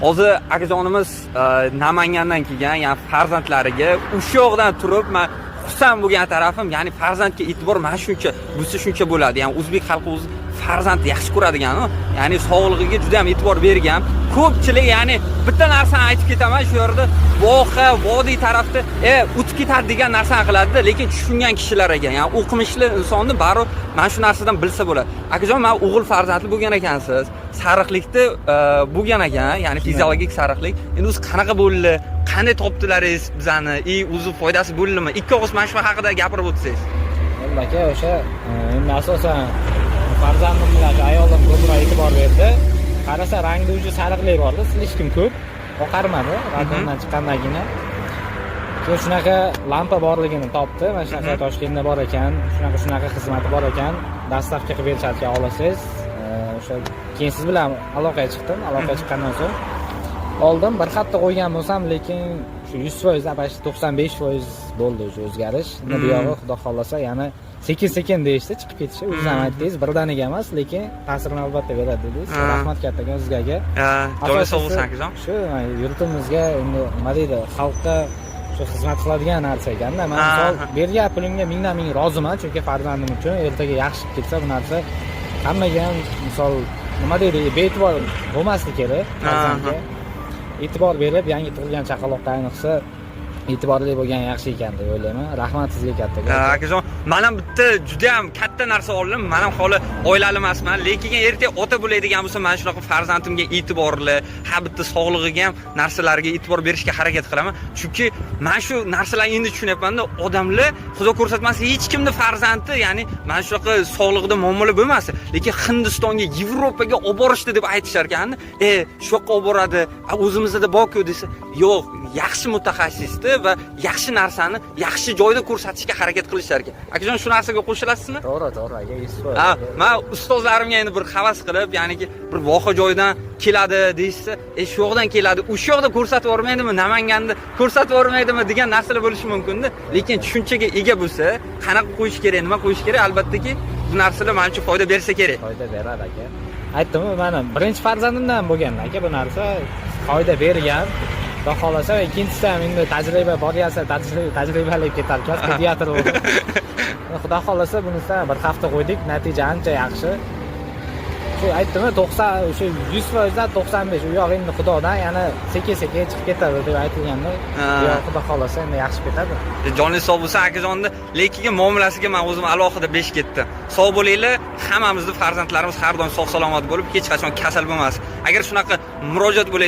Hozir akajonimiz Namangandan kelgan, ya'ni farzandlariga o'sha yoqdan turib, man xursand bo'lgan tarafim, ya'ni farzandga e'tibor mana shuncha bo'lsa, shuncha bo'ladi. Ya'ni o'zbek xalqi o'zi farzandni yaxshi ko'radiganu, ya'ni sog'lig'iga juda ham e'tibor bergan. Ko'pchilik, ya'ni bitta narsani aytib ketaman shu yerda, voha, vodiy tarafda o'tib ketadi degan narsani qiladida, lekin tushungan kishilar ekan, ya'ni o'qimishli insonni baribir mana shu narsadan bilsa bo'ladi. Akajon, man o'g'il farzandli bo'lgan ekansiz, sariqlikda bo'lgan ekan, ya'ni fiziologik sariqlik. Endi o'zi qanaqa bo'ldi, qanday topdilaringiz bizani и o'zi foydasi bo'ldimi? Ikki og'iz mana shu haqida gapirib o'tsangiz. Endi aka, o'sha endi asosan farzandim bilan shu ayolim ko'proq e'tibor berdi. Qarasa, rangda уже sariqlik borda, слишком ko'p oqarmadi роддом dan chiqqandan keyin. Keyin shunaqa lampa borligini topdi, mana shunaqa Toshkentda bor ekan, shunaqa shunaqa xizmati bor ekan, доставка qilib berishadi ekan, olasiz. O'sha keyin siz bilan aloqaga chiqdim. Aloqaga chiqqandan so'ng oldim. Bir hafta qo'ygan bo'lsam, lekin shu 100%dan почти 95% bo'ldi o'sha o'zgarish. Endi bu yog'i, xudo xohlasa, yana sekin sekin deyishdi, chiqib ketishi. O'zingiz ham aytdingiz, birdaniga emas, lekin ta'sirini albatta beradi dedingiz. Rahmat kattakon sizga, aka. Joningiz sog' bo'lsin, akajon. Shu yurtimizga, endi nima deydi, xalqqa shu xizmat qiladigan narsa ekanda. Man misol bergan pulimga mingdan ming roziman, chunki farzandim uchun ertaga yaxshi ketsa, bu narsa hammaga ham, misol, nima deydi, bee'tibor bo'lmaslik kerak farzandga. E'tibor berib, yangi tug'ilgan chaqaloqqa ayniqsa e'tiborli bo'lgan yaxshi ekan deb o'ylayman. Rahmat sizga kattakon. Akajon, man ham bitta juda ham katta narsa oldim. Man ham holi oilali emasman, lekin ertaga ota bo'ladigan bo'lsam, mana shunaqa farzandimga e'tiborli, har bitta sog'lig'iga ham, narsalarga e'tibor berishga harakat qilaman. Chunki mana shu narsalarni endi tushunyapmanda, odamlar, xudo ko'rsatmasin, hech kimni farzandi, ya'ni mana shunaqa sog'lig'ida muammolar bo'lmasin, lekin Hindistonga, Yevropaga olib borishdi deb aytishar ekan. Shu yoqqa olib boradi, a, o'zimizda borku desa, yo'q, yaxshi mutaxassisni va yaxshi narsani yaxshi joyda ko'rsatishga harakat qilishar ekan. Akajon, shu narsaga qo'shilasizmi? To'g'ri, aka, 100%. Ha, man ustozlarimga endi bir havas qilib, ya'niki bir voha joydan keladi deyishsa, shu yoqdan keladi, o'sha yoqda ko'rsatib yubormaydimi, Namanganda ko'rsatib yubormaydimi degan narsalar bo'lishi mumkinda. Lekin tushunchaga ega bo'lsa, qanaqa qo'yish kerak, nima qo'yish kerak, albattaki bu narsalar manimcha foyda bersa kerak. Foyda beradi, aka. Aytdimu, mani birinchi farzandimdan ham bo'lgan, aka, bu narsa foyda bergan. Xudo xohlasa, ikkinchisi ham endi tajriba borgan sari tajribali ketar ekan, pediatr bo'lib. Xudo xohlasa, bunisi ham bir hafta qo'ydik, natija ancha yaxshi. Shu aytdimu, 90, o'sha 100%dan 95, u yog'i endi xudodan, yana sekin sekin chiqib ketadi deb aytilganda, bu yog'i, xudo xohlasa, endi yaxshi ketadi. Joningiz sog' bo'lsin, akajonni, lekin muomalasiga man o'zim alohida besh ketdi. Sog' bo'linglar, hammamizni farzandlarimiz har doim sog' salomat bo'lib, hech qachon kasal bo'lmasin. Agar shunaqa murojaat bo'ladigan